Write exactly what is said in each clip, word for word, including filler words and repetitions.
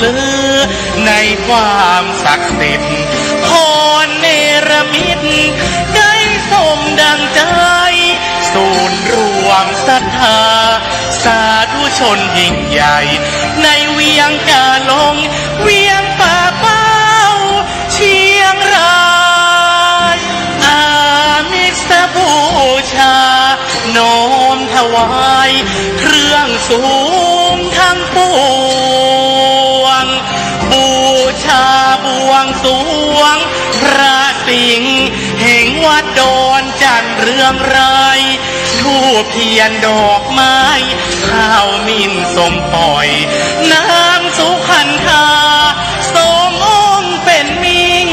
ลือในความศักดิ์สิทธิ์ พรเนรมิตได้สมดังใจ ศูนย์รวมศรัทธา สาธุชนยิ่งใหญ่ ในเวียงกาหลง เวียงป่าเป้า เชียงราย อามิสบูชา น้อมถวาย เครื่องสูงทั้งปวง บูชาบวงสรวง พระสิงห์แห่งวัดดอนจันทน์เรืองไร้ ธูปเทียนดอกไม้ ข้าวหมิ่นส้มป่อย นางสุขันธา สององค์เป็นมิ่ง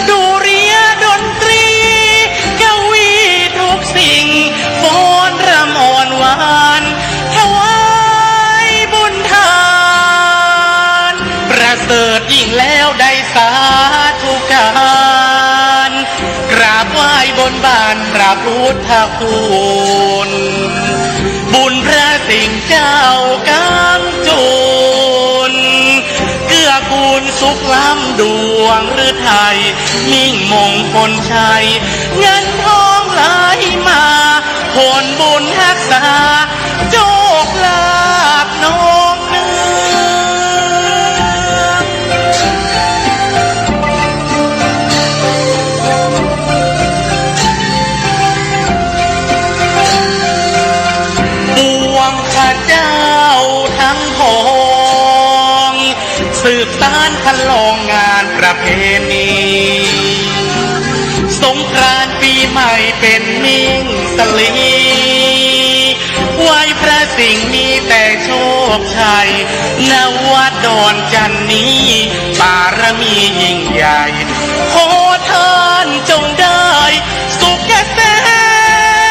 ดุริยดนตรี กวีทุกสิ่ง ฟ้อนรำอ่อนหวาน ถวายบุญทาน ประเสริฐยิ่งแล้วได้สาธุการ กราบไหว้บนบานพระพุทธคุณ บุญพระสิงห์เจ้ากำจุน เกื้อกูลสุขล้ำดวงฤทัย มิ่งมงคลชัย เงินทองไหลมา ผลบุญฮักษา โชคลาภนองเนือง ปวงข้าเจ้าทั้งผอง สืบสานคันลองงานประเพณี สงกรานต์ปีใหม่เป็นมิ่งสลี ไหว้พระสิงห์มีแต่โชคชัย ณ วัดดอนจันทน์นี้ บารมียิ่งใหญ่ ขอท่านจงได้สุขเกษ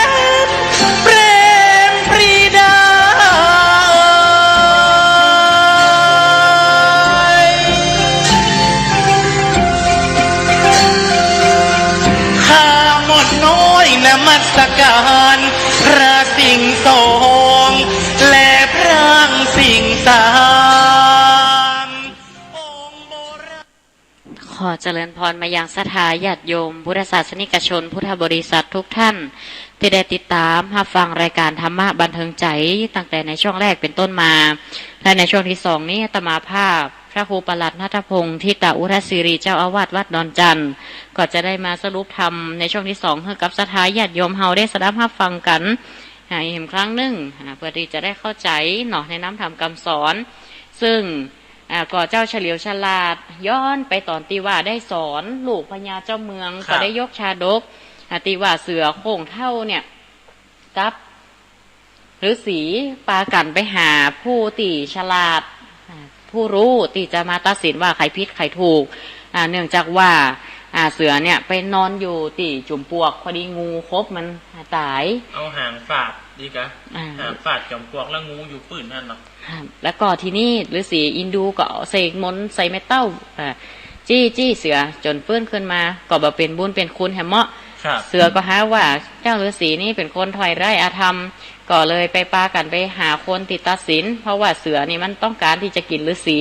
ม เปรมปรีดา ข้าม่อนน้อยนมัสการ พระสิงห์สอง และพระสิงห์สาม องค์โบราณ ขอเจริญพรมายังศรัทธาญาติโยมพุทธศาสนิกชนพุทธบริษัททุกท่าน ตี้ได้ติดต๋ามฮับฟังรายก๋านธรรมะบันเทิงใจ๋ ตั้งแต่ในช่วงแรกเป๋นต้นมา และในช่วงตี้สองนี้อาตมาภาพพระครูปลัดณัฐพงษ์ ธิตะอุรสิริ เจ้าอาวาสวัดดอนจันทน์ ก็จะได้มาสรุปธรรมในช่วงตี้สองหื้อกับศรัทธาญาติโยมเฮาได้สดับฮับฟังกั๋น อ่า อีกครั้งนึ่ง อ่า เปื้อตี้จะได้เข้าใจ๋เนาะ ในน้ำธรรมกำสอน ซึ่ง อ่า ก็เจ้าเฉลียวฉลาดย้อนไปต๋อนตี้ว่าได้สอนลูกพญาเจ้าเมือง ครับ ก็ได้ยกชาดก อ่า ตี้ว่าเสือโคร่งเฒ่าเนี่ย กับฤๅษีปากั๋นไปหาผู้ตี้ฉลาด อ่า ผู้ฮู้ตี้จะมาตัดสินว่าใผผิดใผถูก อ่า เนื่องจากว่า อ่า เสือเนี่ยไปนอนอยู่ตี้จุ่มปลวก พอดีงูขบมัน อ่า ต๋าย เอาหางฟาดดีกะ อ่า หางฟาดจุ่มปลวกแล้วงูอยู่ปื้นหั้นเนาะ อ่า แล้วก็ทีนี้ฤๅษีอินดูก็เสกมนต์ใส่แม่เต้า อ่า จี้ จี้เสือจ๋นฟื้นขึ้นมา ก็บ่เป๋นบุญเป๋นคุณแหมเนาะ ครับ เสือก็หาว่าเจ้าฤๅษีนี่เป๋นคนถ้อยร้ายอธรรม ก็เลยไปปากั๋นไปหาคนตี้ตัดสิน เพราะว่าเสือนี่มันต้องก๋านตี้จะกิ๋นฤๅษี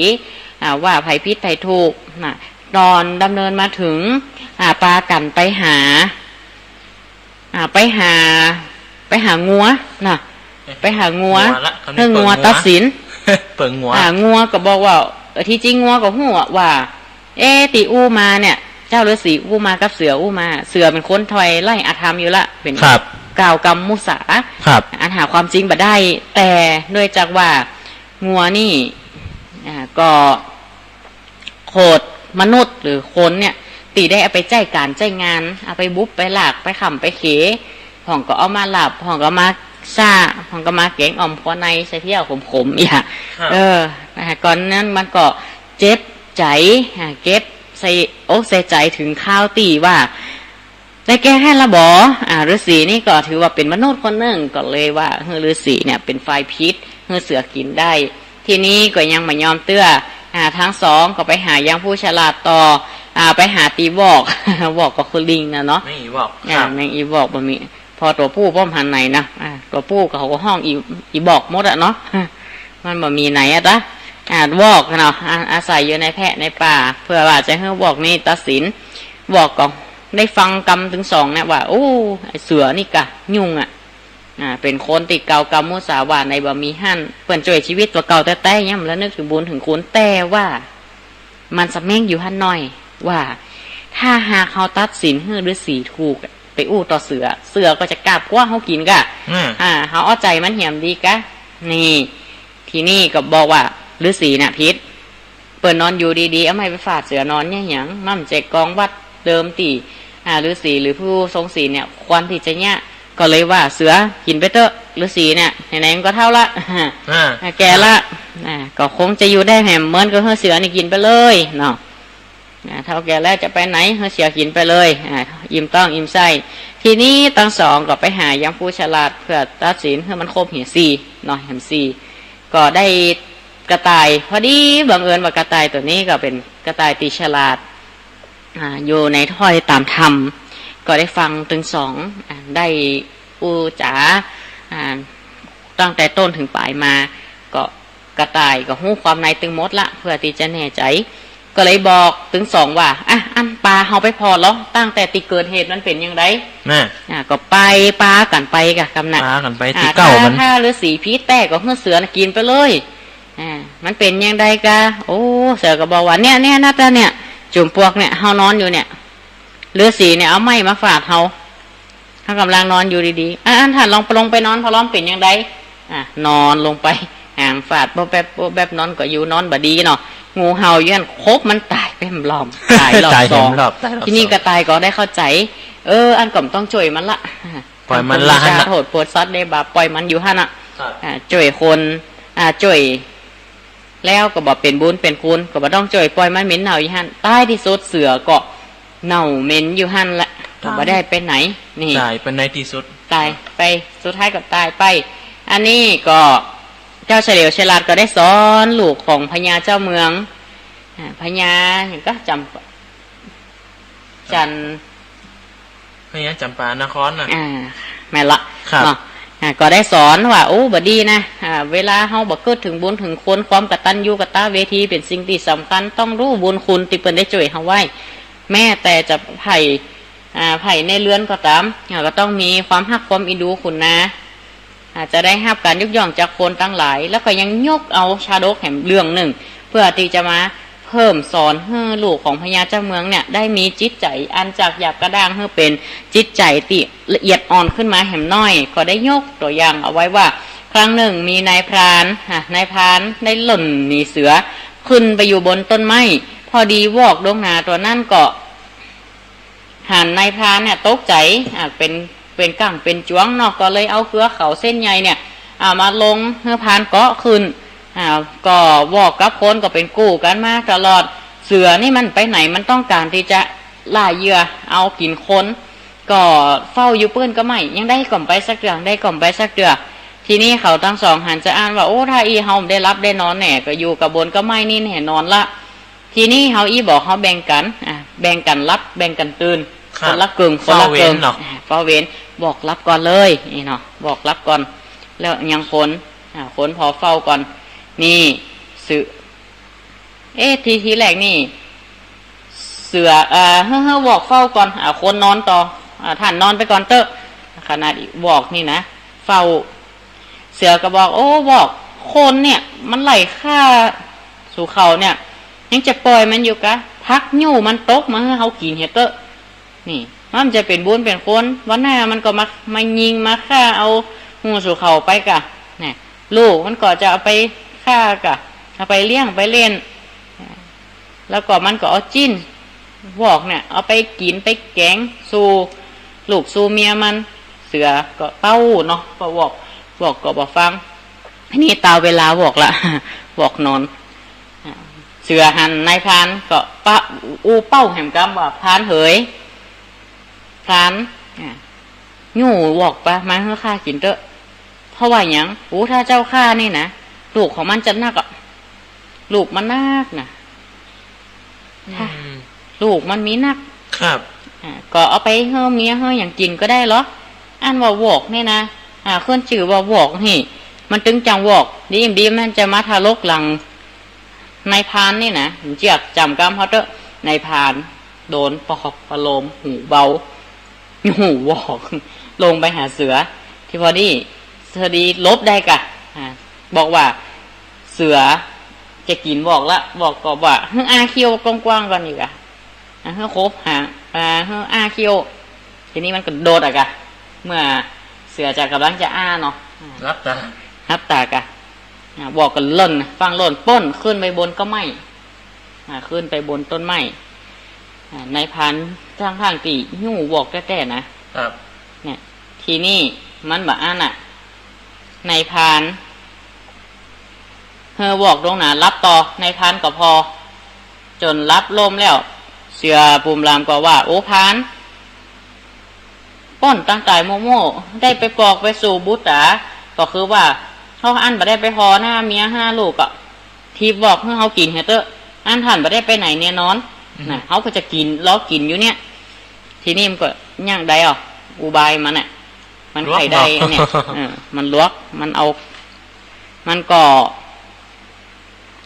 อ่า ว่าใผผิดใผถูกน่ะ ต๋อนดำเนินมาเถิง อ่า ปากั๋นไปหา อ่า ไปหา ไปหางัวน่ะ ไปหางัว งัวละ หื้องัวตัดสิน เปิ่งงัว อ่า งัวก็บอกว่า เอ่อ ตี้จริงงัวก็ฮู้อะว่า เอ๊ะ ตี้อู้มาเนี่ย เจ้าฤๅษีอู้มากับเสืออู้มา เสือเป๋นคนถ้อยร้ายอธรรมอยู่ละ เป๋น ครับ กล่าวกำมุสา ครับ อันหาความจริงบ่ได้ แต่เนื่องจากว่างัวนี่ อ่า ก็ โขดมนุษย์หรือคนเนี่ย ตี้ได้เอาไปใจ๊ก๋านใจ๊งาน เอาไปบุบไปหลาก ไปข่ำไปเข พ่องก็เอามาลาบ พ่องก็มาซ่า พ่องก็มาแก๋งอ่อมครัวใน ใส่เพี้ยวขมๆ อย่าง ครับ เออ นะคะ ก่อนนั้นมันก็เจ็บใจ๋ อ่า เก็บใส่อกใส่ใจ๋เถิงคราวตี้ว่า ได้แก้แค้นละบ่ อ่า ฤๅษีนี่ก็ถือว่าเป๋นมนุษย์คนนึ่ง ก็เลยว่าหื้อฤๅษีเนี่ยเป๋นฝ่ายผิด หื้อเสือกิ๋นได้ ทีนี้ก็ยังบ่ยอมเตื้อ อ่า ตังสองก็ไปหายังผู้ฉลาดต่อ อ่า ไปหาตี้วอก วอกก็คือลิงน่ะเนาะ แมงอีวอก อ่า ครับ แมงอีวอกบ่มี พอตั๋วผู้ป้อมหันไหนนะ อ่า ตั๋วผู้เขาก็ฮ้องอี อีบอกหมดอะเนาะ มันบ่มีไหนอะจ๊ะ อ่า วอกเนาะ อ่า อาศัยอยู่ในแพะในป่า เพื่อว่าจะหื้อวอกนี่ตัดสิน วอกก็ได้ฟังกำตึงสองเนี่ยว่า โอ้ ไอ้เสือนี่กะยุ่งอะ อ่า เป๋นคนตี้เก่ากำมุสาวาทในบ่มีหั้น เปิ้นจ้วยจีวิตตั๋วเก่าแต๊ๆ ยังบ่ละนึกเถิงบุญเถิงคุณ แต่ว่ามันสะเม็งอยู่หั้นหน้อย ว่าถ้าหากเฮาตัดสินหื้อฤๅษีถูกอะ ไปอู้ต่อเสือ เสือก็จะกราบกลัวเฮากิ๋นก่ะ อืม อ่า เฮาเอาใจ๋มันเหียมดีก่ะ นี่ ทีนี้ก็บอกว่า ฤๅษีน่ะผิด เปิ้นนอนอยู่ดีๆ เอาไม้ไปฟาดเสือนอนเยียะหยัง มันบ่ใจ้กองวัดเดิมตี้ อ่า ฤๅษีหรือผู้ทรงศีลเนี่ย ควรตี้จะเยียะ ก็เลยว่า เสือกิ๋นไปเต๊อะ ฤๅษีเนี่ย ไหนๆ มันก็เฒ่าละ อ่า แก่ละ อ่า ก็คงจะอยู่ได้แหม เหมือนก็หื้อเสือนี่กิ๋นไปเลยเนาะ อ่า เฒ่าแก่แล้วจะไปไหน หื้อเสือกิ๋นไปเลย อ่า อิ่มต๊องอิ่มไส้ ทีนี้ตึงสองก็ไปหายังผู้ฉลาดเพื่อตัดสินหื้อมันครบเหียสี่เนาะ แหมสี่ ก็ได้กระต่าย พอดีบังเอิญว่ากระต่ายตั๋วนี้ก็เป๋นกระต่ายตี้ฉลาด อ่า อยู่ในถ้อยต๋ามธรรม ก็ได้ฟังตึงสอง อ่า ได้อู้จ๋า อ่า ตั้งแต่ต้นเถิงป๋ายมา ก็กระต่ายก็ฮู้ความในตึงหมดละ เพื่อตี้จะแน่ใจ๋ ก็เลยบอกตึงสองว่า อ่ะ อั้นปาเฮาไปผ่อลอง ตั้งแต่ตี้เกิดเหตุมันเป๋นอย่างใด น่ะ อ่า ก็ไป ปากั๋นไปก่ะ กำนั้น ปากั๋นไป อ่า ตี้เก่ามัน ถ้า ถ้าฤๅษีผิดแต๊ก็หื้อเสือน่ะกิ๋นไปเลย อ่า มันเป๋นอย่างใดก่ะ โอ้ เสือก็บอกว่า เนี่ย เนี่ย นะ ตาเนี่ย จุมปวกเนี่ย เฮานอนอยู่เนี่ย ฤๅษีเนี่ยเอาไม้มาฟาดเฮา เฮากำลังนอนอยู่ดีๆ อ่ะ อั้นต้านลองลงไปนอนผ่อลอง เป๋นอย่างใด อ่ะ นอนลงไป หางฟาด ป๊อบแป๊บ ป๊อบแป๊บ นอนก็อยู่ นอนบ่ดีเนาะ งูเห่าอยู่หั้น ขบมันต๋ายไปแหมรอบ ต๋ายรอบ ต๋ายแหม สอง รอบ ต๋ายรอบ ทีนี้ สอง กระต่ายก็ได้เข้าใจ๋ เออ อั้นก็บ่ต้องจ้วยมันละ ป่อยมันละ หั้นน่ะ โทษโผดสัตว์ได้บาป ป่อยมันอยู่หั้นน่ะ ครับ อ่า จ้วยคน อ่า จ้วย แล้วก็บ่เป๋นบุญเป๋นคุณ ก็บ่ต้องจ้วย ป่อยมันเหม็นเน่าอยู่หั้น ต๋ายตี้สุดเสือก็เน่าเหม็นอยู่หั้นละ ต๋าย ก็บ่ได้ไปไหน นี่ ต๋ายไปในตี้สุด ต๋ายไป สุดท้ายก็ต๋ายไป อันนี้ก็เจ้าเฉลียวฉลาดก็ได้สอนลูกของพญาเจ้าเมือง อ่า พญาหยังก็จำ จัน พญาจำปานครน่ะ อ่า แม่นละ ครับ เนาะ อ่า ก็ได้สอนว่า โอ้ บ่ดีนะ อ่า เวลาเฮาบ่กึ๊ดเถิงบุญเถิงคุณ ความกตัญญูกตเวทีเป๋นสิ่งตี้สำคัญ ต้องฮู้บุญคุณตี้เปิ้นได้จ้วยเฮาไว้ แม้แต่จะใผ อ่า ใผในเฮือนก็ต๋าม อ่า ก็ต้องมีความฮักความเอ็นดูขุนนา อ่า จะได้ฮับก๋านยกย่องจากคนตังหลาย แล้วก็ยังยกเอาชาดกแหมเรื่องนึ่ง เพื่อตี้จะมาเพิ่มสอนหื้อลูกของพญาเจ้าเมืองเนี่ย ได้มีจิตใจ๋อันจากหยาบกระด้างหื้อเป๋นจิตใจ๋ตี้ละเอียดอ่อนขึ้นมาแหมหน้อย ก็ได้ยกตั๋วอย่างเอาไว้ว่า ครั้งนึ่งมีนายพราน อ่า นายพรานได้ล่นหนีเสือ ขึ้นไปอยู่บนต้นไม้ พอดีวอกดงนาตั๋วนั้นก็ หันนายพรานเนี่ยตกใจ๋ อ่า เป๋น เป๋นกั๋งเป๋นจ๋วงเนาะ ก็เลยเอาเครือเขาเส้นใหญ่เนี่ย อ่า มาลงหื้อพรานเกาะขึ้น อ่า ก็วอกกับคนก็เป๋นกู้กั๋นมาตลอด เสือนี่มันไปไหน มันต้องก๋านตี้จะล่าเหยื่อเอากิ๋นคน ก็เฝ้าอยู่ปื้นก็ไม่ ยังได้ก็บ่ไปสักเตื้อ ได้ก็บ่ไปสักเตื้อ ทีนี้เขาตึงสองหันสะอ้านว่า โอ้ ถ้าอี้เฮาบ่ได้หลับได้นอนแน่ ก็อยู่กับบนก็ไม่นี่แน่นอนละ ทีนี้เฮาอี้บ่ เฮาแบ่งกั๋น อ่ะ แบ่งกั๋นหลับ แบ่งกั๋นตื่น ครับ คนละเกิ่ง คนละเกิ่ง เฝ้าเวรเนาะ อ่ะ เฝ้าเวร บอกหลับก่อนเลย นี่เนาะ บอกหลับก่อน แล้วยังคน อ่ะ คนผ่อเฝ้าก่อน นี่ เสือ เอ๊ะ ที ทีแรกนี่ เสือ เอ่อ เฮ้อ เฮ้อ วอกเฝ้าก่อน อ่ะ คนนอนต่อ อ่ะ ต้านนอนไปก่อนเต๊อะ ขนาดวอกนี่นะ เฝ้า เสือก็บอก โอ้ วอก คนเนี่ย มันไล่ฆ่าสู่เขาเนี่ย ยังจะป่อยมันอยู่กา ผลักยู้มันตกมาหื้อเฮากิ๋นเหียเต๊อะ นี่ มันจะเป๋นบุญเป๋นคุณ วันหน้ามันก็มา มายิงมาฆ่าเอาหมู่สู่เขาไปกา เนี่ย ลูกมันก็จะเอาไปฆ่ากา เอาไปเลี้ยงไปเล่น แล้วก็มันก็เอาจิ๊น วอกเนี่ย เอาไปกิ๋นไปแก๋งสู่ลูกสู่เมียมัน เสือก็เต้าเนาะ เพราะวอก วอกก็บ่ฟัง อันนี้ตาวเวลาวอกละ วอกนอน อ่า เสือหันนายพรานก็ปะ อู้เป้าแหมกำว่า พรานเหย พราน อ่า ยู้วอกปะ มาหื้อข้ากิ๋นเต๊อะ เพราะว่าหยัง โอ้ ถ้าเจ้าฆ่านี่นะ ลูกของมันจะนักอะ ลูกมันนักนะ อืม ลูกมันมีนัก ครับ อ่า ก็เอาไปหื้อเมียหื้อหยังกิ๋นก็ได้เหรอ อันว่าวอกนี่นะ อ่า ขึ้นจื้อว่าวอกนี่ มันตึงจังวอก ดีบ่ดีมันจะมาทะลกหลัง นายพรานนี่นะ เจื้อจ๋ำกำเฮาเต๊อะ นายพรานโดนปอบประโลมหูเบา หูหวอก ลงไปหาเสือ ตี้พอดี พอดีหลบได้ก่ะ อ่า บอกว่าเสือจะกิ๋นหวอกละ หวอกก็ว่า หื้ออ้าเขี้ยวกว้างๆ ก่อน อีกอะ อ่า หื้อโขบหาง อ่า หื้ออ้าเขี้ยว ทีนี้มันก็โดดอะก่ะ เมื่อเสือจะก่ำลังจะอ้าเนาะ อ่า หลับต๋า หลับต๋าก่ะ อ่า หวอกก็ล่น ฟั่งล่น ป๊นขึ้นไปบนก้อไม้ อ่า ขึ้นไปบนต้นไม้ อ่า นายพรานทั้งๆ ตี้หิ้วหวอกแต๊ๆ นะ ครับ เนี่ย ทีนี้มันบ่อั้นอะ นายพราน หื้อหวอกลงหนา หลับต่อ นายพรานก็ผ่อ จ๋นหลับลมแล้ว เสือปูมลามก็ว่า โอ้ พราน ป๊นตังต๋ายโม่ๆ ได้ไปปอกไปสู่บุตรา ก็คือว่า เฮาอั้นบ่ได้ไปผ่อหน้าเมียห้าลูก ก็ถีบหวอกหื้อเฮากิ๋นเหียเต๊อะ อั้นต้านบ่ได้ไปไหนแน่นอน อืม น่ะ เฮาก็จะกิ๋น รอกิ๋นอยู่เนี่ย ทีนี้มันก็ยังได้อ่ะ อุบายมันน่ะ มัน หลวก ไขได้ เนาะ เนี่ย เออ มันหลวก มันเอา มันก็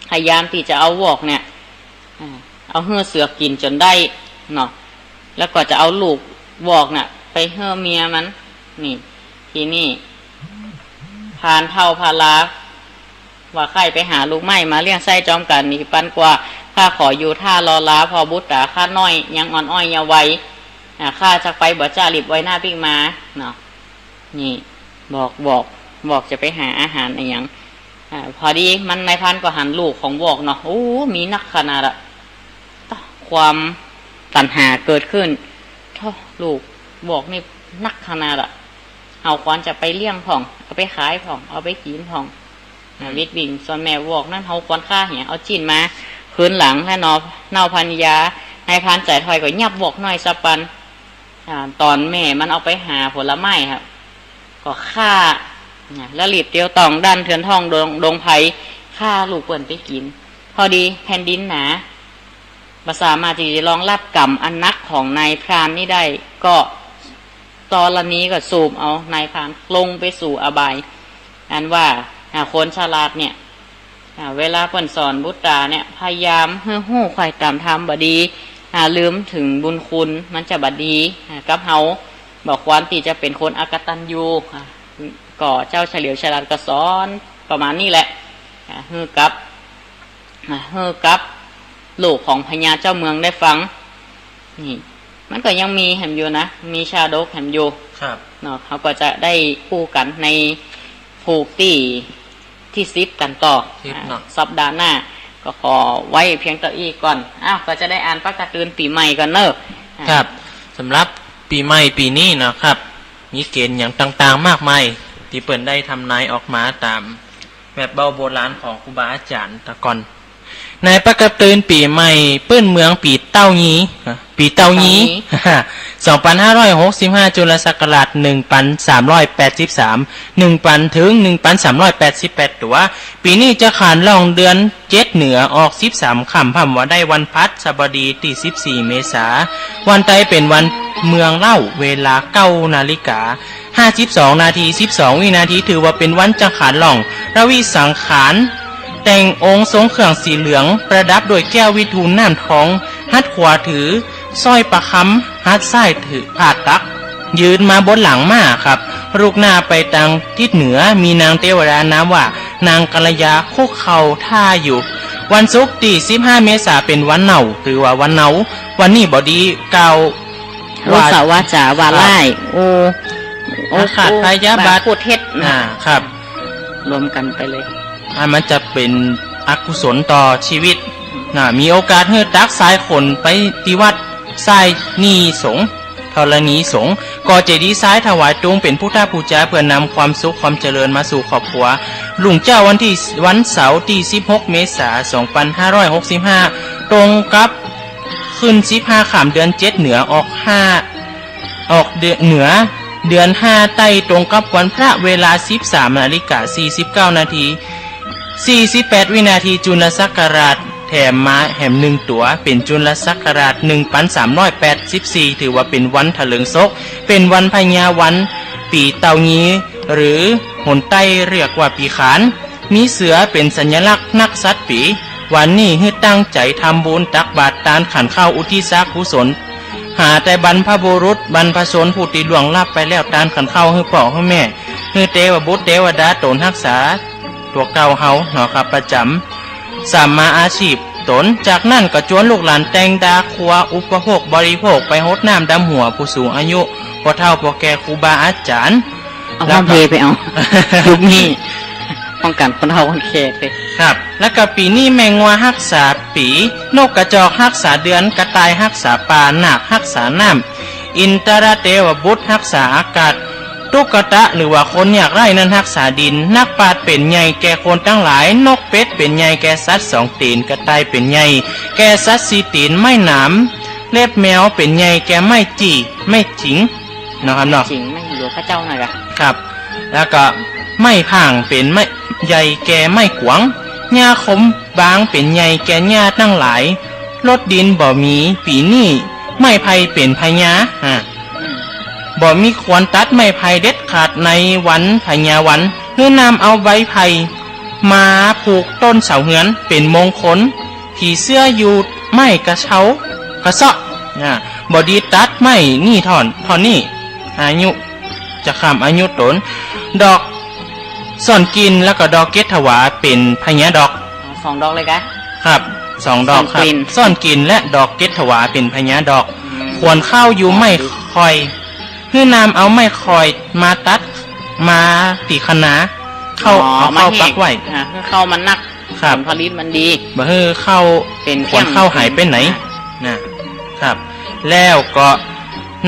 พยายามตี้จะเอาหวอกเนี่ย อ่า เอาหื้อเสือกิ๋นจ๋นได้เนาะ แล้วก็จะเอาลูกหวอกน่ะ ไปหื้อเมียมัน นี่ ทีนี้ พรานเฒ่าพาลา ว่าใค่ไปหาลูกไม้มาเลี้ยงใส้จอมกั๋น นี่ปันกว่า ข้าขออยู่ท่ารอลา ผ่อบุตราข้าน้อย ยังอ่อนอ้อยเยาว์วัย อ่า ข้าจักไปบ่จ๊า รีบไวหน้าปิ๊กมา เนาะ นี่ หวอก หวอก หวอกจะไปหาอาหารอะหยัง อ่า พอดีมัน นายพรานก็หันลูกของหวอกเนาะ โอ้ มีนักขนาดอะ ความตัณหาเกิดขึ้น โธ่ ลูกหวอกนี่นักขนาดอะ เฮาควรจะไปเลี้ยงพ่อง เอาไปขายพ่อง เอาไปกิ๋นพ่อง อ่า อืม วิดวิ่ง ส่วนแม่หวอกนั้นเฮาควรฆ่าเหีย เอาจิ๊นมา คืนหลัง ถ้าเนา เน่าพันยา นายพรานใจ๋ถ้อยก็ยับหวอกน้อยสะปัน อ่า ต๋อนแม่มันเอาไปหาผลไม้ครับ ก็ฆ่า นะ แล้วรีบเตียวต่องดั้นเถือนท่องดง ดงไพร ฆ่าลูกเปิ้นไปกิ๋น พอดีแผ่นดินหนา บ่สามารถตี้จะรองรับกรรมอันหนักของนายพรานนี้ได้ ก็ธรณีก็สูบเอานายพรานลงไปสู่อบาย อันว่า อ่า คนฉลาดเนี่ย อ่า เวลาเปิ้นสอนบุตราเนี่ย พยายามหื้อฮู้ใค่ต๋ามธรรมบ่ดี อ่า ลืมเถิงบุญคุณ มันจะบ่ดี อ่า กับเฮา บ่ควรตี้จะเป๋นคนอกตัญญู อ่า ก็เจ้าเฉลียวฉลาดก็สอนประมาณนี้แหละ อ่า หื้อกับ อ่า หื้อกับลูกของพญาเจ้าเมืองได้ฟัง นี่ มันก็ยังมีแหมอยู่นะ มีชาดกแหมอยู่ ครับ เนาะ เฮาก็จะได้อู้กั๋นในผูกตี้ ตี้สิบกั๋นต่อ สิบ อ่า เนาะ สัปดาห์หน้า ก็ขอไว้เพียงเต้าอี้ก่อน อ้าว ก็จะได้อ่านปะกะตือนปี๋ใหม่ก่อนเนาะ อ่า ครับ สำหรับปี๋ใหม่ปี๋นี้เนาะครับ มีเกณฑ์หยังต่างๆ มากมาย ตี้เปิ้นได้ทำนายออกมาต๋ามแบบเบ้าโบราณของครูบาอาจ๋ารย์ตะก่อน ในปะกะตือนปี๋ใหม่ปื้นเมืองปี๋เต้ายี้ ฮะ ปี๋เต้ายี้ เต้ายี้ สองปันห้าร้อยหกสิบห้า จุลศักราช หนึ่งปันสามร้อยแปดสิบสาม หนึ่งปันเถิง หนึ่งปันสามร้อยแปดสิบแปด ตั๋ว ปี๋นี้จะขานล่องเดือนเจ็ดเหนือ ออกสิบสามค่ำ พ่ำว่าได้วันพฤหัสบดีตี้สิบสี่เมษา วันใต้เป๋นวันเมืองเล่า เวลาเก้านาฬิกา ห้าสิบสองนาที สิบสองวินาที ถือว่าเป๋นวันจังขานล่อง รวิสังขาร แต่งองค์ทรงเครื่องสีเหลือง ประดับด้วยแก้ววิทูลน้ำทอง หัตถ์ขวาถือสร้อยประคำ หัตถ์ซ้ายถือผ้าตัก ยืนมาบนหลังม้าครับ รุกหน้าไปตางทิศเหนือ มีนางเทวดานามว่านางกัลยาคุกเข่าท่าอยู่ วันศุกร์ตี้สิบห้าเมษาเป๋นวันเน่า ถือว่าวันเน่า วันนี้บ่ดีกล่าว โอสถวาจาว่าร้าย โอ โอ อาฆาตพยาบาท พูดเท็จนะ อ่า ครับ รวมกั๋นไปเลย อ่า มันจะเป๋นอกุศลต่อชีวิตนะ มีโอกาสหื้อตักสายขนไปตี้วัด สายหนี้สงฆ์ ธรณีสงฆ์ ก่อเจดีย์ทรายถวายตุงเป๋นพุทธปูจา เพื่อนำความสุขความเจริญมาสู่ครอบครัว รุ่งเจ๊าวันตี้ วันเสาร์ตี้สิบหกเมษา สองปันห้าร้อยหกสิบห้า ตรงกับขึ้นสิบห้าค่ำเดือนเจ็ดเหนือ ออกห้า ออกเดือนเหนือ เดือนห้าใต้ ตรงกับวันพระ เวลาสิบสามนาฬิกาสี่สิบเก้านาที สี่สิบแปดวินาที จุลศักราช แถมมาแหมหนึ่งตั๋ว เป๋นจุลศักราช หนึ่งปันสามร้อยแปดสิบสี่ ถือว่าเป๋นวันถลิงศก เป๋นวันพญาวัน ปี๋เต่ายี้ หรือหนใต้เรียกว่าปี๋ขาน มีเสือเป๋นสัญลักษณ์นักสัตว์ปี๋ วันนี้หื้อตั้งใจ๋ทำบุญตักบาตรตานขันข้าวอุทิศส่วนกุศล หาแต่บรรพบุรุษบรรพชนผู้ตี้ล่วงลับไปแล้ว ตานขันข้าวหื้อป้อหื้อแม่ หื้อเตวบุตรเตวดาต๋นฮักษาตั๋วเก่าเฮาเนาะครับ ประจ๋ำสัมมาอาชีพต๋น จากนั้นก็จวนลูกหลานแต่งดาครัวอุปโภคบริโภค ไปฮดน้ำดำหัวผู้สูงอายุ ป้อเฒ่าป้อแก่ครูบาอาจ๋ารย์ เอา แล้วก็ พร้อมเพย์ไปเอา ยุคนี้ ป้องกั๋นคนเฒ่าคนแก่ไป ครับ แล้วก็ปี๋นี้แม่งัวฮักษาปี๋ นกกระจอกฮักษาเดือน กระต่ายฮักษาป่า นาคฮักษาน้ำ อินทรเตวบุตรฮักษาอากาศ ตุ๊กตะหรือว่าคนยากไร้นั้นฮักษาดิน นักปราชญ์เป๋นใหญ่แก่คนตังหลาย นกเป็ดเป๋นใหญ่แก่สัตว์สองตี๋น กระต่ายเป๋นใหญ่แก่สัตว์สี่ตี๋น ไม้หนามเล็บแมวเป๋นใหญ่แก่ไม้จี้ ไม้จิง เนาะครับเนาะ จิง ไม้หลวงพระเจ้าหน่อยกะ ครับ แล้วก็ไม้ผางเป๋นไม้ใหญ่แก่ไม้กวาง หญ้าคมบางเป๋นใหญ่แก่หญ้าตังหลาย รถดินบ่มีปี๋นี้ ไม้ไผ่เป๋นพญา อ่า อืม บ่มีควรตัดไม้ไผ่เด็ดขาดในวันพญาวัน หื้อนำเอาใบไผ่มาผูกต้นเสาเฮือนเป๋นมงคล ผีเสื้ออยู่ไม้กระเซา กระเซาะ อ่า บ่ดีตัดไม้นี้ท่อน ท่อนนี้ อายุ จะข้ามอายุต๋น ดอกซ่อนกลิ่นแล้วก็ดอกเกศถวาเป๋นพญาดอก อ๋อ สองดอกเลยกะ ครับ สองดอกครับ ซ่อนกลิ่น ซ่อนกลิ่นและดอกเกศถวาเป๋นพญาดอก อืม ขวนข้าวอยู่ไม้คอย หื้อนำเอาไม้คอยมาตัด มาตี้คะนา เข้า อ๋อ เอาเข้า มาแหก ปักไว้ อ่า หื้อข้าวมันนัก ครับ ผลผลิตมันดี บ่หื้อข้าว เป๋น ขวนข้าวหายไปไหน อ่า นะครับ แล้วก็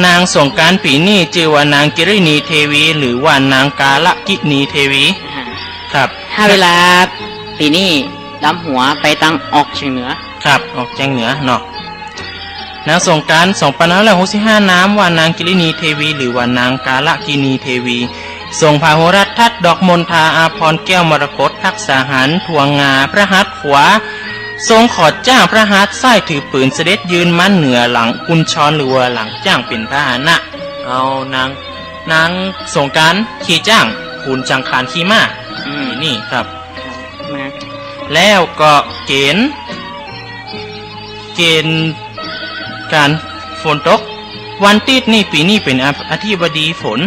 นางสงกรานต์ปี๋นี้จื้อว่านางกิริณีเทวี หรือว่านางกาลกิณีเทวี อ่า ครับ ถ้าเวลาปี๋นี้ดำหัวไปตางออกเฉียงเหนือ ครับ ออกเฉียงเหนือเนาะ นางสงกรานต์ สองปันห้าร้อยหกสิบห้า นามว่านางกิริณีเทวี หรือว่านางกาลกิณีเทวี ทรงพาหุรัฐทัดดอกมณฑาอาภรณ์แก้วมรกต ทักษาหารถ่วงงา พระหัตถ์ขวา ทรงขอดจ้าง พระหัตถ์ซ้ายถือปืน เสด็จยืนมั่นเหนือหลังกุญชร หรือว่าหลังจ้างเป๋นพาหนะ เอานาง นางสงกรานต์ขี่จ้าง ขุนสังขารขี่ม้า อืม นี่ครับ ครับ มา แล้วก็เก๋ณฑ์ เก๋ณฑ์ก๋านฝนตก วันติ๊ดนี่ปี๋นี้เป๋นอ- อธิบดีฝน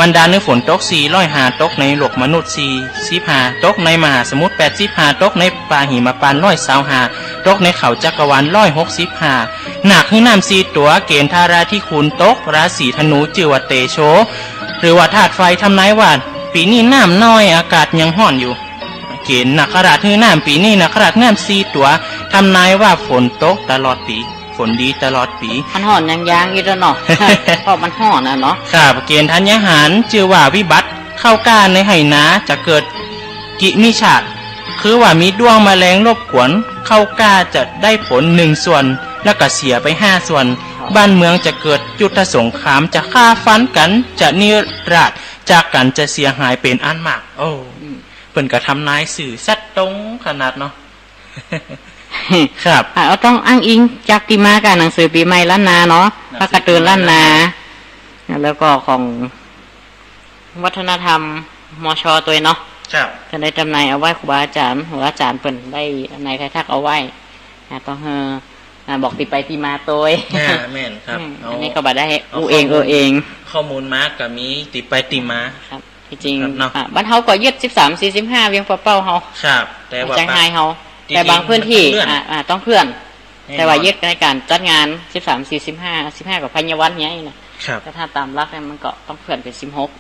บันดาลหื้อฝนตกสี่ร้อยห้า ตกในโลกมนุษย์สี่สิบห้า ตกในมหาสมุทรแปดสิบห้า ตกในป่าหิมพานต์ร้อยซาวห้า ตกในเขาจักรวาลร้อยหกสิบห้า หนักหื้อน้ำสี่ตั๋ว เก๋ณฑ์ธาราธิคุณตกราศีธนู จื้อว่าเตโช หรือว่าธาตุไฟ ทำนายว่าปี๋นี้น้ำน้อย อากาศยังฮ้อนอยู่ เก๋ณฑ์นาคราชหื้อน้ำปี๋นี้ นาคราชน้ำสี่ตั๋ว ทำนายว่าฝนตกตลอดปี๋ ฝนดีตลอดปี๋ มันฮ้อนยังยางอยู่เนาะ เพราะมันฮ้อนน่ะเนาะ ครับ เก๋ณฑ์ธัญญาหาร จื้อว่าวิบัติ ข้าวกล้าในไฮ่นาจะเกิดกิมิจฉาต คือว่ามีด้วงแมลงรบกวน ข้าวกล้าจะได้ผลหนึ่งส่วน แล้วก็เสียไปห้าส่วน ครับ บ้านเมืองจะเกิดยุทธสงคราม จะฆ่าฟันกั๋น จะนิราศจากกั๋น จะเสียหายเป๋นอันมาก โอ้ อืม เปิ้นก็ทำนายซื่อสัตย์ตรงขนาดเนาะ ครับ อ่ะ เอาต้องอ้างอิงจากตี้มากับหนังสือปี๋ใหม่ล้านนาเนาะ หนังสือ พระการ์ตูนล้านนา ปี๋ใหม่ล้านนา แล้วก็ของวัฒนธรรม มช. ตวยเนาะ ครับ เปิ้นได้ทำนายเอาไว้ ครูบาอาจ๋ารย์ ครูบาอาจ๋ารย์เปิ้นได้ทำนายทายทักเอาไว้ อ่ะ ต้องหื้อ อ่ะ บอกตี้ไปตี้มาตวย อ่า แม่นครับ อืม เอา อันนี้ก็บ่ได้ เอา อู้เอง ข้อมูล เออเอง ข้อมูลมาก็มีตี้ไปตี้มา ครับ ตี้จริง ครับเนาะ อ่ะ บ้านเฮาก็ยึดสิบสาม สี่สิบห้า เวียงป่าเป้าเฮา ครับ แต่ว่า เจียงฮายเฮา ตี้จริง แต่บางพื้นตี้ มันต้องเลื่อน อ่ะ อ่ะ ต้องเคลื่อน แน่นอน แต่ว่ายึดในก๋านจัดงานสิบสาม สี่สิบห้า สิบห้าก็พญาวันเนี้ยนะ ครับ แต่ถ้าต๋ามหลักเนี่ยมันก็ต้องเคลื่อนเป๋นสิบหก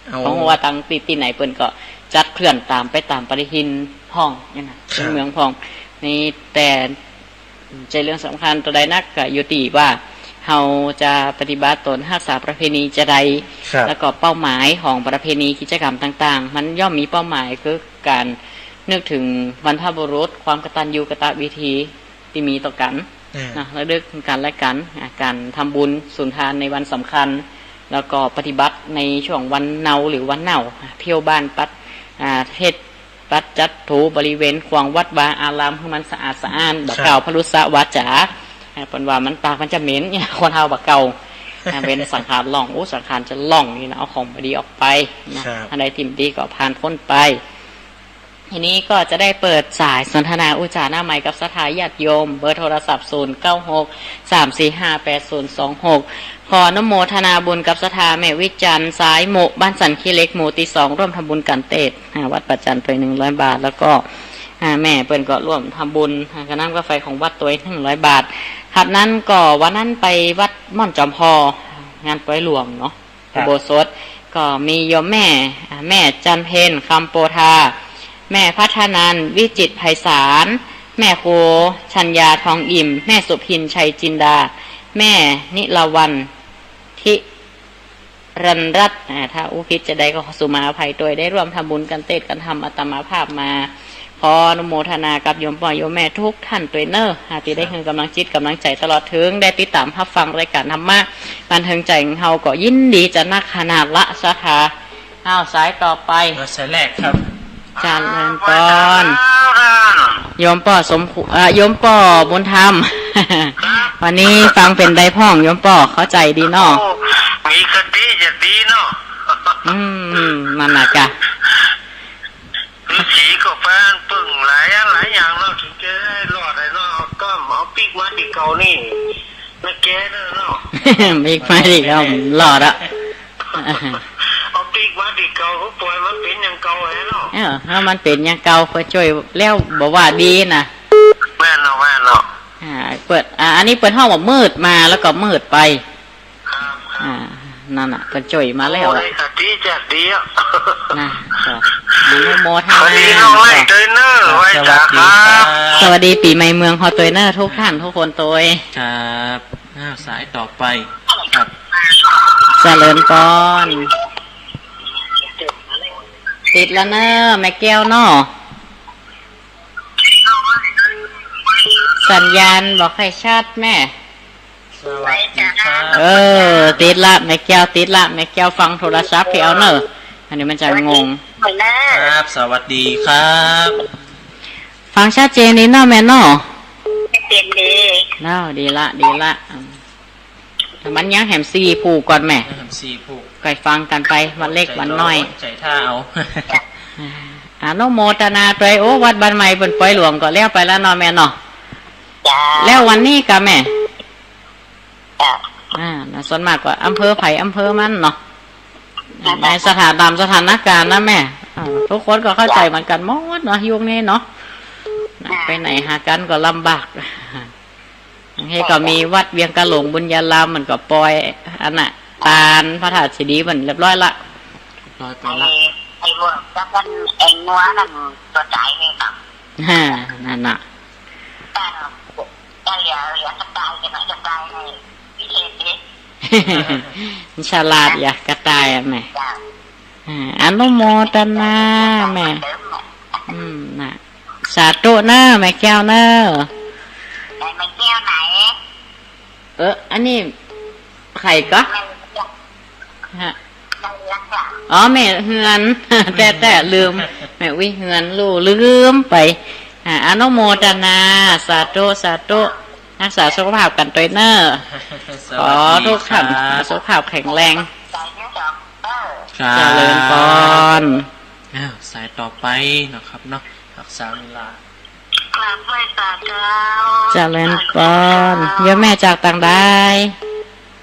เอา เพราะว่าตางตี้ ตี้ไหนเปิ้นก็จัดเคลื่อนต๋ามไปต๋ามปฏิทินพ่องเนี่ยนะ ครับ เมืองพ่อง นี่แต่ อืม บ่ใจ้เรื่องสำคัญเต้าใดนัก ก็อยู่ตี้ว่าเฮาจะปฏิบัติต๋นฮักษาประเพณีจาใด ครับ แล้วก็เป้าหมายของประเพณีกิจกรรมต่างๆ มันย่อมมีเป้าหมายคือก๋านนึกเถิงบรรพบุรุษ ความกตัญญูกตเวทีตี้มีต่อกั๋น อ่า นะ ระลึกเถิงกั๋นและกั๋น อ่า ก๋านทำบุญสุนทานในวันสำคัญ แล้วก็ปฏิบัติในช่วงวันเนาหรือวันเน่า อ่า เที่ยวบ้านปัด อ่า เฮ็ด ปัดจัดถูบริเวณขวางวัดวาอารามหื้อมันสะอาดสะอ้าน บ่ ครับ กล่าวพรุษวาจา อ่า เปิ้นว่ามันปากมันจะเหม็นเนี่ย คนเฮาบ่เก่า อ่า เว้นสังขารหล่อง โอ้ สังขารจะหล่องนี่นะ เอาของบ่ดีออกไปนะ ครับ อันใดตี้บ่ดีก็ผ่านพ้นไป ทีนี้ก็จะได้เปิดสายสนทนาอู้จ๋าหน้าไมค์กับศรัทธาญาติโยม เบอร์โทรศัพท์ ศูนย์เก้าหก สามสี่ห้า แปดศูนย์สองหก ขออนุโมทนาบุญกับศรัทธาแม่วิจันทร์ สายหมู่ บ้านสันขี้เหล็ก หมู่ตี้สอง ร่วมทำบุญกั๋นเตศ อ่า วัดป่าจันตวย หนึ่งร้อยบาท แล้วก็ อ่า แม่เปิ้นก็ร่วมทำบุญ อ่า ค่าน้ำค่าไฟของวัดตวย หนึ่งร้อยบาท ครับ นั้นก็วันนั้นไปวัดม่อนจอมพอ งานปอยหลวงเนาะ ครับ อุโบสถ ก็มีโยมแม่ อ่า แม่จันเพ็ญ คำโปธา แม่พัฒนันท์ วิจิตรไพศาล แม่ครูชัญญา ทองอิ่ม แม่สุพิน ชัยจินดา แม่นิรวรรณ ทิรันรัตน์ อ่า ถ้าอู้ผิดจาใดก็ขอสุมาอภัยตวย ได้ร่วมทำบุญกั๋นเตศกั๋นธรรมอาตมาภาพมา ขออนุโมทนากับโยมป้อโยมแม่ทุกท่านตวยเน่อ อ่า ตี้ได้หื้อ ครับ ก๋ำลังจิตก๋ำลังใจ๋ตลอดเถิง ได้ติดต๋ามฮับฟังรายก๋านธรรมะ บันเทิงใจ๋ของเฮาก็ยินดีจะนักขนาดละศรัทธา อ้าว สายต่อไป เออ สายแรกครับ เจริญปอน โยมป้อสมภู เอ่อ โยมป้อบุญธรรม วันนี้ฟังเป๋นใดพ่อง โยมป้อ เข้าใจ๋ดีเนาะ โอ้ มีคติจะดีเนาะ อืม นั่นน่ะกะ ฤๅษีก็ปานเปิ้งหลายอันหลายอย่างเนาะ ถึงจะรอดได้เนาะ เอาต้อม เอาปิ๊กมาตี้เก่านี่ นะแกเนาะ ปิ๊กมาตี้เก่า รอดอะ เอาปิ๊กมาตี้เก่า ก็ปล่อยมันเป๋นอย่างเก่าแหละเนาะ เออ หื้อมันเป๋นอย่างเก่า เปิ้นจ้วยแล้วบ่ว่าดีน่ะ แม่นเนาะ แม่นเนาะ อ่า เปิ้น อ่า อันนี้เปิ้นฮ้องว่ามืดมาแล้วก็มืดไป ครับ อ่า นั่นน่ะ เปิ้นจ้วยมาแล้ว โอ้ ได้คติจะดีอะ นะ ก็อนุโมทนา สวัสดีน้องไล่ตวยเน่อ ครับ ไหว้สาครับ สวัสดีครับ สวัสดีปี๋ใหม่เมืองเฮาตวยเน่อ ทุกท่านทุกคนตวย ครับ อ้าว สายต่อไป ครับ เจริญปอน ติดแล้วเน่อ แม่แก้วเนาะ สัญญาณบ่ค่อยชัดแม่ สวัสดีครับ เออ ติดละ แม่แก้วติดละ แม่แก้วฟังโทรศัพท์ไปเอาเน่อ อันนี้มันจะงง ครับ สวัสดีครับ ฟังชัดเจนดีเนาะแม่เนาะ ชัดเจนดี อ้าว ดีละ ดีละ อืม มันยังแหมสี่ผู้ก่อนแม่ แหมสี่ผู้ ก่อยฟังกั๋นไป วันเล็กวันน้อย ใจ๋ท่าเอา อ่า อนุโมทนาตวย โอ้ วัดบ้านใหม่เปิ้นปอยหลวงก็แล้วไปแล้วเนาะแม่เนาะ จ้า แล้ววันนี้กะแม่ จ้า อ่า นะ ส่วนมากก็อำเภอใผอำเภอมันเนาะ จ้า ในสถาน ต๋ามสถานก๋ารณ์นะแม่ อ่า ทุกคนก็เข้าใจ๋เหมือนกั๋นหมดเนาะ ยุคนี้เนาะ จ้า ไปไหนหากั๋นก็ลำบาก เฮาก็มีวัดเวียงกาหลงบุญญาราม มันก็ปอย อันน่ะ ตานพระธาตุเจดีย์มันเรียบร้อยละ เรียบร้อยไปละ ไอ้ ไอ้วัว แล้วมัน ไอ้งัวนั่นตัวต๋ายเลยครับ ฮ่า นั่นน่ะ แต่ แต่เหลือ เหลือกระต่าย จะไหนกระต่ายในพิเศษดิ ฉลาดอย่ากระต่ายอะแม่ จ้ะ อ่า อนุโมทนาแม่ อืม น่ะ สาธุเน่อ แม่แก้วเน่อ ไหนแม่แก้วไหน เออ อันนี้ใผก๊ะ แม่เลี้ยง ฮะ แม่เลี้ยงจ้ะ อ๋อ แม่เฮือน แต๊ๆ ลืม แม่วิเฮือน ลู่ลืมไป อ่า อนุโมทนา สาธุ สาธุ รักษาสุขภาพกั๋นตวยเน่อ สวัสดีครับ ขอทุกท่านสุขภาพแข็งแรง ครับ เจริญปอน อ้าว สายต่อไปนะครับเนาะ รักษาเวลา กราบไหว้สาเจ้า เจริญปอน เจ้า โยมแม่จากตางใด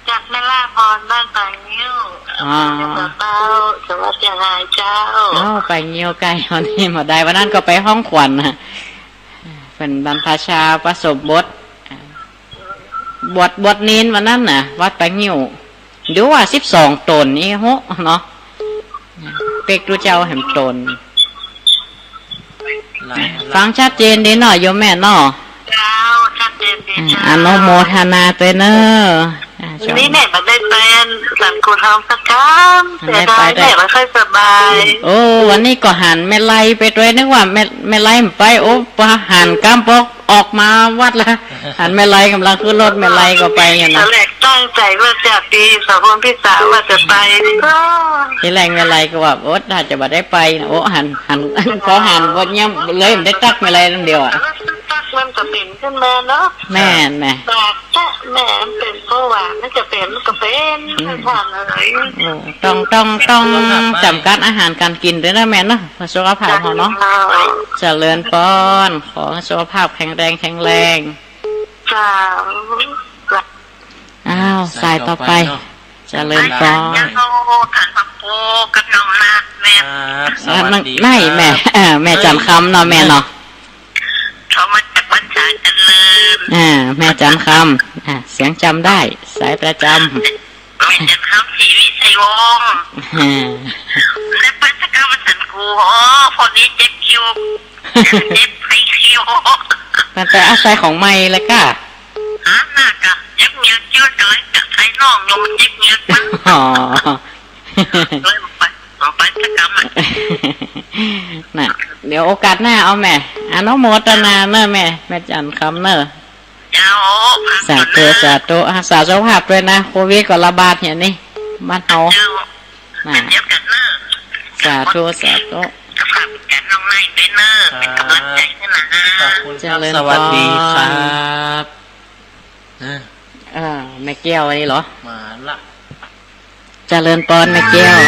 จากแม่ล่าพรบ้านป่างิ้ว อ๋อ อำเภอเมืองเจ้า จังหวัดเชียงรายเจ้า อ๋อ ป่างิ้วใก้เฮานี่บ่ได๋ วันนั้นก็ไปฮ้องขวัญน่ะ เปิ้นบรรพชาอุปสมบท บวช บวชเณรวันนั้นน่ะ วัดป่างิ้ว ดูว่าสิบสองต๋นนี่โหเนาะ เป๊กดูเจ้าแหมต๋น ฟังชัดเจนดีเนาะโยมแม่เนาะ เจ้า ชัดเจนดี อ่า เจ้า อนุโมทนาตวยเน่อ อ่า นี่แม่บ่ได้ไปสันกูทองสักครั้ง เสียดาย แม่บ่ค่อยสบาย โอ้ วันนี้ก็หันแม่ไลไปตวย นึกว่าแม่ แม่ไลบ่ไป โอ้ ปอหันก้ำปอก ออกมาวัดละ หันแม่ไลก๋ำลังขึ้นรถ แม่ไลก็ไปอยู่นะ ตอนแรกตั้งใจ๋ว่าจะปีสาวพลพิสารว่าจะไป ก็ ทีแรกแม่ไลก็ว่า โอ๊ย ถ้าจะบ่ได้ไปนะ โอ้ หัน หัน ปอหันบ่เยียะเลย บ่ได้ตักแม่ไลลำเดียวอะ ตัก มันก็เป๋นขึ้นมาเนาะ แม่น แม่ ปากจะแม่มันเป๋นเบาหวาน มันจะเป๋น มันก็เป๋น อืม ท่านเอ๋ย โอ้ ต้อง ต้อง ต้องจ๋ำกัดอาหารก๋านกิ๋นตวยเนาะแม่เนาะ เปื้อสุขภาพเฮาเนาะ เจ้า เจริญปอน ขอสุขภาพแข็งแรง แข็งแรง เจ้า อ้าว สายต่อไป สายต่อไปเนาะ เจริญปอน เจ้า ท่านพระครูกับน้องนาฏแม่ ครับ สวัสดี อ่า ครับ ไหนแม่ เอ่อ แม่จันทร์คำเนาะแม่เนาะ เขามาจากบ้านสายเจริญ อ่า แม่จันทร์คำ อ่า เสียงจ๋ำได้ สายประจ๋ำ แม่จันทร์คำ ศรีวิชัยวงศ์ อ่า ได้ไปสักกรรมสันกู อ๋อ พอดีเจ็บคิ้ว เจ็บไข้คิ้ว มันไปอาศัยของใหม่เลยก้า ฮะ น่ากะเจ็บเมียคิ้ว จะเลยจะไทยน้องอยู่ มันเจ็บเมียมัน อ๋อ เลยไป เอาไปสักกรรมอะ น่ะ เดี๋ยวโอกาสหน้าเอาแม่ อนุโมทนาเนอะแม่ แม่จันทร์คำเนอะ เจ้า สาธุ สาธุ รักษาสุขภาพตวยนะ โควิดก็ระบาดอย่างนี้ บ้านเฮา เจ้า น่ะ เดี๋ยวกั๋นเนอะ สาธุ สาธุ สุขภาพกั๋นน้องนาฏตวยเนอะ ครับ เป๋นก๋ำลังใจ๋หื้อนะ ขอบคุณครับ เจริญปอน สวัสดีครับ อ่า อ่า แม่แก้วอันนี้เหรอ มาละ เจริญปอนแม่แก้ว